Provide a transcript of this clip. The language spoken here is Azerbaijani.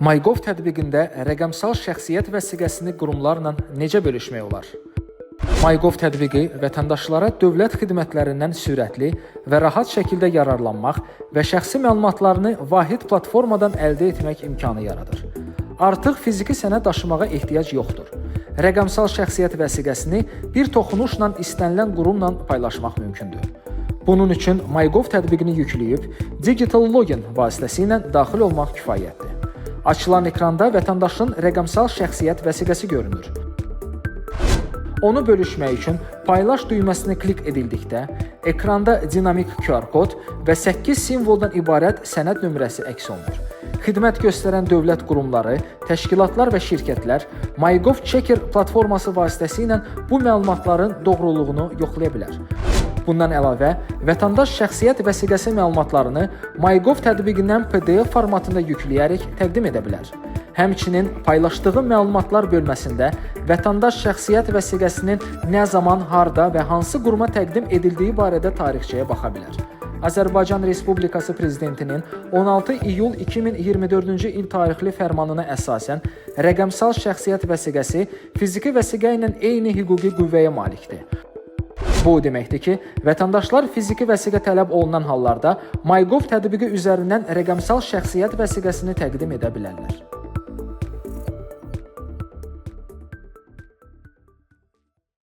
MyGov tətbiqində rəqəmsal şəxsiyyət vəsiqəsini qurumlarla necə bölüşmək olar? MyGov tətbiqi vətəndaşlara dövlət xidmətlərindən sürətli və rahat şəkildə yararlanmaq və şəxsi məlumatlarını vahid platformadan əldə etmək imkanı yaradır. Artıq fiziki sənəd daşımağa ehtiyac yoxdur. Rəqəmsal şəxsiyyət vəsiqəsini bir toxunuşla istənilən qurumla paylaşmaq mümkündür. Bunun üçün MyGov tətbiqini yükləyib Digital Login vasitəsilə daxil olmaq kifayətdir. Açılan ekranda vətəndaşın rəqəmsal şəxsiyyət vəsiqəsi görünür. Onu bölüşmək üçün paylaş düyməsini klik edildikdə ekranda dinamik QR kod və 8 simvoldan ibarət sənəd nömrəsi əks olunur. Xidmət göstərən dövlət qurumları, təşkilatlar və şirkətlər MyGov Checker platforması vasitəsilə bu məlumatların doğruluğunu yoxlaya bilər. Bundan əlavə, vətəndaş şəxsiyyət vəsiqəsi məlumatlarını MyGov tətbiqindən PDF formatında yükləyərək təqdim edə bilər. Həmçinin paylaşdığı məlumatlar bölməsində vətəndaş şəxsiyyət vəsiqəsinin nə zaman, harda və hansı quruma təqdim edildiyi barədə tarixçəyə baxa bilər. Azərbaycan Respublikası Prezidentinin 16 iyul 2024-cü il tarixli fərmanına əsasən rəqəmsal şəxsiyyət vəsiqəsi fiziki vəsiqə ilə eyni hüquqi qüvvəyə malikdir. Bu o deməkdir ki, vətəndaşlar fiziki vəsiqə tələb olunan hallarda MyGov tətbiqi üzərindən rəqəmsal şəxsiyyət vəsiqəsini təqdim edə bilərlər.